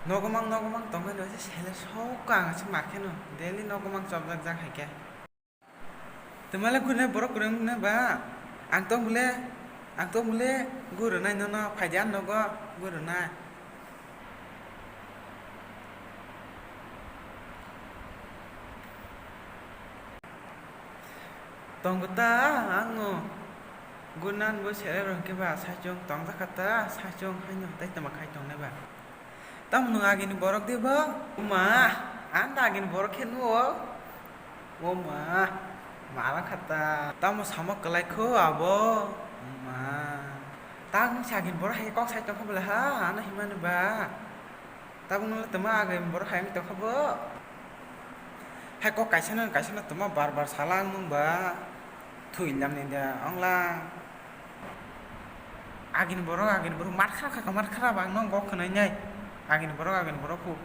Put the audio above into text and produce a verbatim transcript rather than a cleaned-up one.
Nogo mang, nogo mang tongkhe no se sele sok ka ang se mar khe no. Daily nogo mang chopjak jak hai khe. Twmale gurunai borok kwrwng wngnai ba? Ang tong bole, ang tong bole gurunai nono, phaidi ang nogo gurunai. Tongo ta ang no gurnan bo sere rong khe ba, saichung tongjakha ta, saichung haino tei tama khai tongnai ba. Tamo nwng agini borok de bo? Oma, ang da agini borok khe nuo. Oma, mala khata. Tamo samo kwlai kho abo? Oma. Tang si agini borok hai kok sai tongkha bwla ha, ano himani ba. Tabuk nang tama agini borok hai tongkha bo. Hai kok kaisa no, kaisa no tama bar bar sala ang nung ba. Thwi lamni da, ongla. Agini borok, agini borok, mar khara kha, mar khara ba, ang no gok khwnai nai. Agini borok, agini borok khu.